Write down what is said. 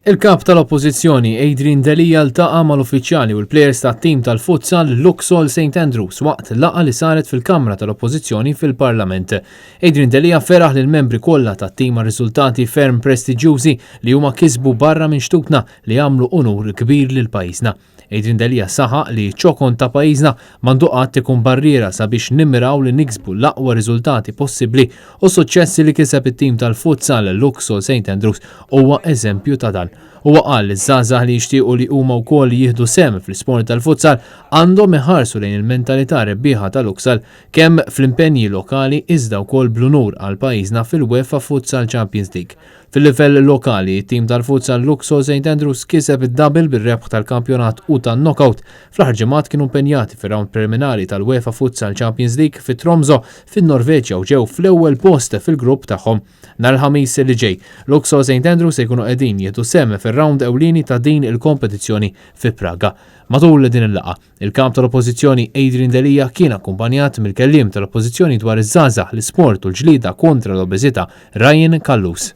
Il-Kap tal-Oppożizzjoni Adrian Delia ltaqa' mal-uffiċjali u l-plejers tat-tim tal-futsal Luxol St Andrews waqt laqgħa li saret fil-Kamra tal-Oppożizzjoni fil-Parlament. Adrian Delia feraħ lill-membri kollha tat-tim għar-riżultati ferm prestiġjużi li huma kisbu barra minn xtutna li għamlu unur kbir lil pajjiżna. Adrian Delia saħaq li ċ-ċokon ta' pajjiżna m'għandu qatt ikun barriera sabiex nimmiraw li niksbu l-aqwa riżultati possibbli u s-suċċessi li kiseb it-tim tal-futsal Luxol St Andrews huwa eżempju ta' dan. Huwa qal li ż-żgħażagħ li jixtiequ li huma wkoll jieħdu sehem fl-isport tal-futsal għandhom iħarsu lejn il-mentalità rebbieħa ta' Luxol kemm fl-impenji lokali iżda wkoll bl-unur għal pajjiżna fil-UEFA Futsal Champions League. Fil-livell lokali, it-tim tal-futsal Luxol St Andrews kiseb id-double bir-rebħ tal-kampjonat u tan-knockout. Fl-aħħar ġimgħat kienu impenjati fir-rawnd preliminari tal-UEFA Futsal Champions League fi Tromso fin-Norveġja u ġew fl-ewwel post fil-grupp tagħhom. Nhar il-Ħamis li ġej, Luxol St Andrews se jkunu qegħdin jieħdu sehem fir-rawnd ewlieni ta' din il-kompetizzjoni fi Praga. Matul din il-laqgħa, Il-Kap tal-Oppożizzjoni Adrian Delia kien akkumpanjat mill-Kelliem tal-Oppożizzjoni dwar iż-żgħażagħ, l-isport u l-ġlieda kontra l-obeżità Ryan Callus.